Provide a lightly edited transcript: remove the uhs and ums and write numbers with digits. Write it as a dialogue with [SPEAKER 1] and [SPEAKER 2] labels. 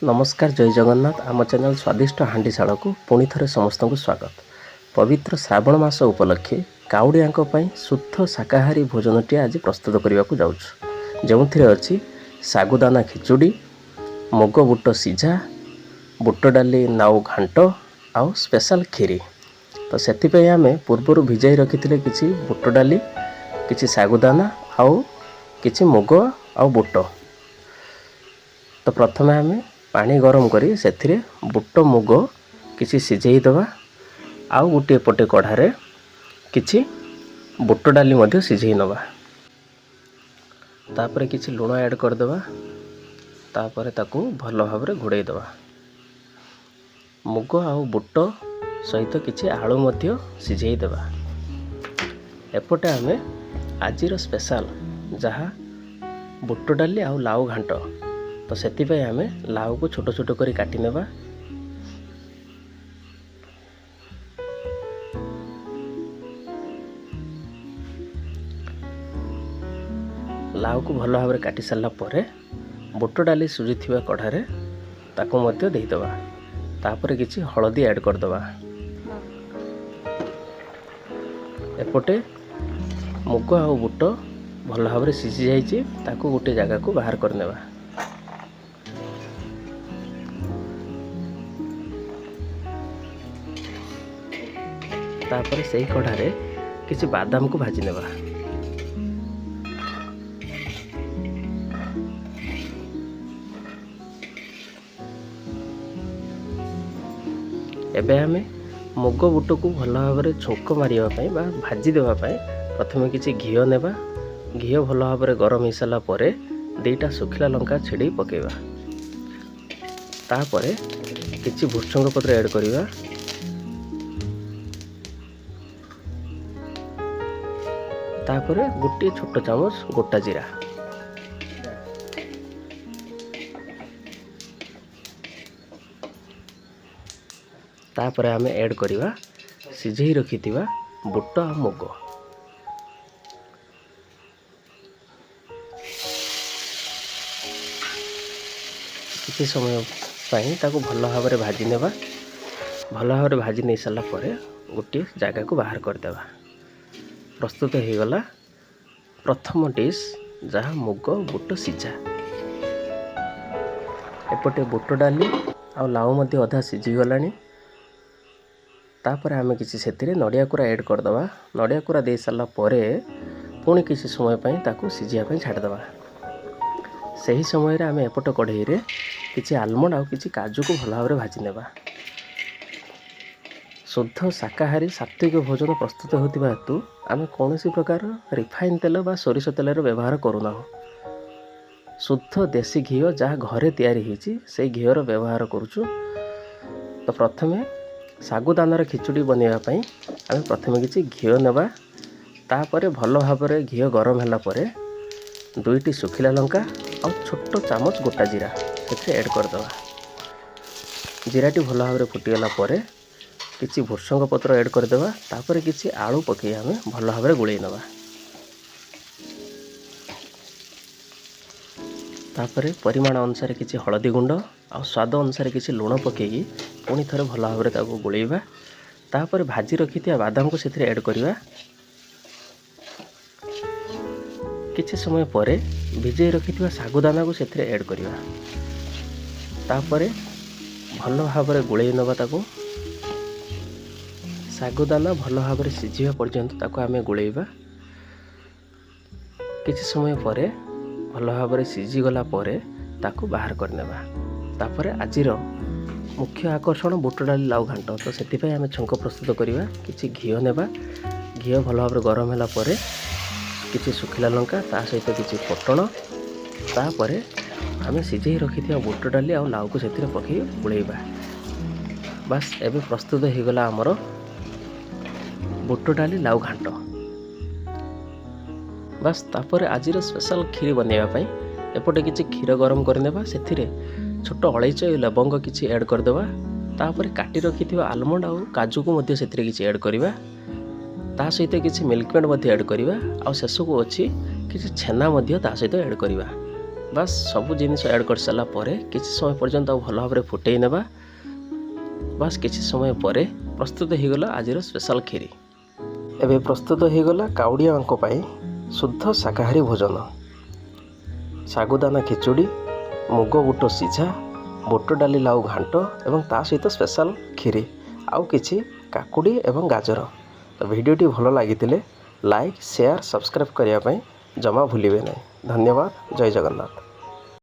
[SPEAKER 1] ନମସ୍କାର, ଜୟ ଜଗନ୍ନାଥ। ଆମ ଚ୍ୟାନେଲ୍ ସ୍ୱାଦିଷ୍ଟ ହାଣ୍ଡିଶାଳକୁ ପୁଣି ଥରେ ସମସ୍ତଙ୍କୁ ସ୍ୱାଗତ। ପବିତ୍ର ଶ୍ରାବଣ ମାସ ଉପଲକ୍ଷେ କାଉଡ଼ିଆଙ୍କ ପାଇଁ ଶୁଦ୍ଧ ଶାକାହାରୀ ଭୋଜନଟିଏ ଆଜି ପ୍ରସ୍ତୁତ କରିବାକୁ ଯାଉଛୁ, ଯେଉଁଥିରେ ଅଛି ଶାଗୁଦାନା ଖିଚୁଡ଼ି, ମୁଗ ବୁଟ ସିଝା, ବୁଟ ଡାଲି ନାଉ ଘାଣ୍ଟ ଆଉ ସ୍ପେଶାଲ କ୍ଷୀରି। ତ ସେଥିପାଇଁ ଆମେ ପୂର୍ବରୁ ଭିଜାଇ ରଖିଥିଲେ କିଛି ବୁଟ ଡାଲି, କିଛି ଶାଗୁଦାନା ଆଉ କିଛି ମୁଗ ଆଉ ବୁଟ। ତ ପ୍ରଥମେ ଆମେ ପାଣି ଗରମ କରି ସେଥିରେ ବୁଟ ମୁଗ କିଛି ସିଝେଇ ଦେବା, ଆଉ ଗୋଟିଏ ପଟେ କଢ଼ାରେ କିଛି ବୁଟ ଡାଲି ମଧ୍ୟ ସିଝେଇ ନେବା। ତାପରେ କିଛି ଲୁଣ ଆଡ଼୍ କରିଦେବା। ତାପରେ ତାକୁ ଭଲ ଭାବରେ ଘୋଡ଼େଇ ଦେବା। ମୁଗ ଆଉ ବୁଟ ସହିତ କିଛି ଆଳୁ ମଧ୍ୟ ସିଝେଇ ଦେବା। ଏପଟେ ଆମେ ଆଜିର ସ୍ପେଶାଲ ଯାହା ବୁଟ ଡାଲି ଆଉ ଲାଉ ଘାଣ୍ଟ, ତ ସେଥିପାଇଁ ଆମେ ଲାଉକୁ ଛୋଟ ଛୋଟ କରି କାଟି ନେବା। ଲାଉକୁ ଭଲ ଭାବରେ କାଟି ସାରିଲା ପରେ ବୁଟ ଡାଲି ସିଝୁଥିବା କଢ଼ାରେ ତାକୁ ମଧ୍ୟ ଦେଇଦେବା। ତାପରେ କିଛି ହଳଦୀ ଆଡ଼୍ କରିଦେବା। ଏପଟେ ମୁଗ ଆଉ ବୁଟ ଭଲ ଭାବରେ ସିଝି ଯାଇଛି, ତାକୁ ଗୋଟେ ଜାଗାକୁ ବାହାର କରିନେବା। ତାପରେ ସେଇ କଢ଼ାରେ କିଛି ବାଦାମକୁ ଭାଜି ନେବା। ଏବେ ଆମେ ମୁଗ ବୁଟକୁ ଭଲ ଭାବରେ ଛୁଙ୍କ ମାରିବା ପାଇଁ ବା ଭାଜି ଦେବା ପାଇଁ ପ୍ରଥମେ କିଛି ଘିଅ ନେବା। ଘିଅ ଭଲ ଭାବରେ ଗରମ ହେଇସାରିଲା ପରେ 2ଟା ଶୁଖିଲା ଲଙ୍କା ଛିଡ଼େଇ ପକାଇବା। ତାପରେ କିଛି ଭୃସଙ୍ଗ ପତ୍ର ଆଡ଼୍ କରିବା। ତାପରେ ଗୋଟିଏ ଛୋଟ ଚାମଚ ଗୋଟା ଜିରା। ତାପରେ ଆମେ ଆଡ଼୍ କରିବା ସିଝେଇ ରଖିଥିବା ବୁଟ ଆଉ ମୁଗ। କିଛି ସମୟ ପାଇଁ ତାକୁ ଭଲ ଭାବରେ ଭାଜି ନେବା। ଭଲ ଭାବରେ ଭାଜି ନେଇ ସାରିଲା ପରେ ଗୋଟିଏ ଜାଗାକୁ ବାହାର କରିଦେବା। ପ୍ରସ୍ତୁତ ହେଇଗଲା ପ୍ରଥମ ଡିଶ୍, ଯାହା ମୁଗ ବୁଟ ସିଝା। ଏପଟେ ବୁଟ ଡାଲି ଆଉ ଲାଉ ମଧ୍ୟ ଅଧା ସିଝିଗଲାଣି। ତାପରେ ଆମେ କିଛି ସେଥିରେ ନଡ଼ିଆ କୋରା ଆଡ଼୍ କରିଦେବା। ନଡ଼ିଆ କୋରା ଦେଇ ସାରିଲା ପରେ ପୁଣି କିଛି ସମୟ ପାଇଁ ତାକୁ ସିଝିବା ପାଇଁ ଛାଡ଼ିଦେବା। ସେହି ସମୟରେ ଆମେ ଏପଟ କଢ଼େଇରେ କିଛି ଆଲମଣ୍ଡ ଆଉ କିଛି କାଜୁକୁ ଭଲ ଭାବରେ ଭାଜି ନେବା। ଶୁଦ୍ଧ ଶାକାହାରୀ ସାତ୍ତ୍ୱିକ ଭୋଜନ ପ୍ରସ୍ତୁତ ହେଉଥିବା ହେତୁ ଆମେ କୌଣସି ପ୍ରକାର ରିଫାଇନ୍ ତେଲ ବା ସୋରିଷ ତେଲର ବ୍ୟବହାର କରୁନାହୁଁ। ଶୁଦ୍ଧ ଦେଶୀ ଘିଅ ଯାହା ଘରେ ତିଆରି ହେଇଛି, ସେଇ ଘିଅର ବ୍ୟବହାର କରୁଛୁ। ତ ପ୍ରଥମେ ଶାଗୁଦାନାର ଖିଚୁଡ଼ି ବନେଇବା ପାଇଁ ଆମେ ପ୍ରଥମେ କିଛି ଘିଅ ନେବା। ତାପରେ ଭଲ ଭାବରେ ଘିଅ ଗରମ ହେଲା ପରେ 2ଟି ଶୁଖିଲା ଲଙ୍କା ଆଉ ଛୋଟ ଚାମଚ ଗୋଟା ଜିରା ସେଥିରେ ଆଡ଼୍ କରିଦେବା। ଜିରାଟି ଭଲ ଭାବରେ ଫୁଟିଗଲା ପରେ କିଛି ଭୃସଙ୍ଗ ପତ୍ର ଆଡ଼୍ କରିଦେବା। ତାପରେ କିଛି ଆଳୁ ପକାଇ ଆମେ ଭଲ ଭାବରେ ଗୋଳେଇ ନେବା। ତାପରେ ପରିମାଣ ଅନୁସାରେ କିଛି ହଳଦୀ ଗୁଣ୍ଡ ଆଉ ସ୍ୱାଦ ଅନୁସାରେ କିଛି ଲୁଣ ପକାଇକି ପୁଣି ଥରେ ଭଲ ଭାବରେ ତାକୁ ଗୋଳେଇବା। ତାପରେ ଭାଜି ରଖିଥିବା ବାଦାମକୁ ସେଥିରେ ଆଡ଼୍ କରିବା। କିଛି ସମୟ ପରେ ଭିଜେଇ ରଖିଥିବା ଶାଗୁଦାନାକୁ ସେଥିରେ ଆଡ଼୍ କରିବା। ତାପରେ ଭଲ ଭାବରେ ଗୋଳେଇ ନେବା ତାକୁ। ଶାଗୁଦାନା ଭଲ ଭାବରେ ସିଝିବା ପର୍ଯ୍ୟନ୍ତ ତାକୁ ଆମେ ଗୋଳେଇବା। କିଛି ସମୟ ପରେ ଭଲ ଭାବରେ ସିଝିଗଲା ପରେ ତାକୁ ବାହାର କରିନେବା। ତାପରେ ଆଜିର ମୁଖ୍ୟ ଆକର୍ଷଣ ବୁଟ ଡାଲି ଲାଉ ଘାଣ୍ଟ, ତ ସେଥିପାଇଁ ଆମେ ଛୁଙ୍କ ପ୍ରସ୍ତୁତ କରିବା। କିଛି ଘିଅ ନେବା। ଘିଅ ଭଲ ଭାବରେ ଗରମ ହେଲା ପରେ କିଛି ଶୁଖିଲା ଲଙ୍କା, ତା ସହିତ କିଛି ଫୁଟଣ, ତାପରେ ଆମେ ସିଝେଇ ରଖିଥିବା ବୁଟ ଡାଲି ଆଉ ଲାଉକୁ ସେଥିରେ ପକାଇ ଗୋଳେଇବା। ବାସ୍, ଏବେ ପ୍ରସ୍ତୁତ ହେଇଗଲା ଆମର ବୁଟ ଡାଲି ଲାଉ ଘାଣ୍ଟ। ବାସ୍, ତାପରେ ଆଜିର ସ୍ପେଶାଲ କ୍ଷୀରି ବନେଇବା ପାଇଁ ଏପଟେ କିଛି କ୍ଷୀର ଗରମ କରିନେବା। ସେଥିରେ ଛୋଟ ଅଳେଇଚ ଲବଙ୍ଗ କିଛି ଆଡ଼୍ କରିଦେବା। ତାପରେ କାଟି ରଖିଥିବା ଆଲମଣ୍ଡ ଆଉ କାଜୁକୁ ମଧ୍ୟ ସେଥିରେ କିଛି ଆଡ଼୍ କରିବା। ତା ସହିତ କିଛି ମିଲ୍କ ମେଡ଼୍ ମଧ୍ୟ ଆଡ଼୍ କରିବା। ଆଉ ଶେଷକୁ ଅଛି କିଛି ଛେନା ମଧ୍ୟ ତା ସହିତ ଆଡ଼୍ କରିବା। ବାସ୍, ସବୁ ଜିନିଷ ଆଡ଼୍ କରିସାରିଲା ପରେ କିଛି ସମୟ ପର୍ଯ୍ୟନ୍ତ ଆଉ ଭଲ ଭାବରେ ଫୁଟେଇ ନେବା। ବାସ୍, କିଛି ସମୟ ପରେ ପ୍ରସ୍ତୁତ ହୋଇଗଲା ଆଜିର ସ୍ପେଶାଲ୍ କ୍ଷୀରି। ଏବେ ପ୍ରସ୍ତୁତ ହୋଇଗଲା କାଉଡ଼ିଆଙ୍କ ପାଇଁ ଶୁଦ୍ଧ ଶାକାହାରୀ ଭୋଜନ। ଶାଗୁଦାନା ଖିଚୁଡ଼ି, ମୁଗ ବୁଟ ସିଝା, ବୁଟ ଡାଲି ଲାଉ ଘାଣ୍ଟ ଏବଂ ତା ସହିତ ସ୍ପେଶାଲ୍ କ୍ଷୀରି ଆଉ କିଛି କାକୁଡ଼ି ଏବଂ ଗାଜର। ତ ଭିଡ଼ିଓଟି ଭଲ ଲାଗିଥିଲେ ଲାଇକ୍, ସେୟାର, ସବସ୍କ୍ରାଇବ୍ କରିବା ପାଇଁ ଜମା ଭୁଲିବେ ନାହିଁ। ଧନ୍ୟବାଦ। ଜୟ ଜଗନ୍ନାଥ।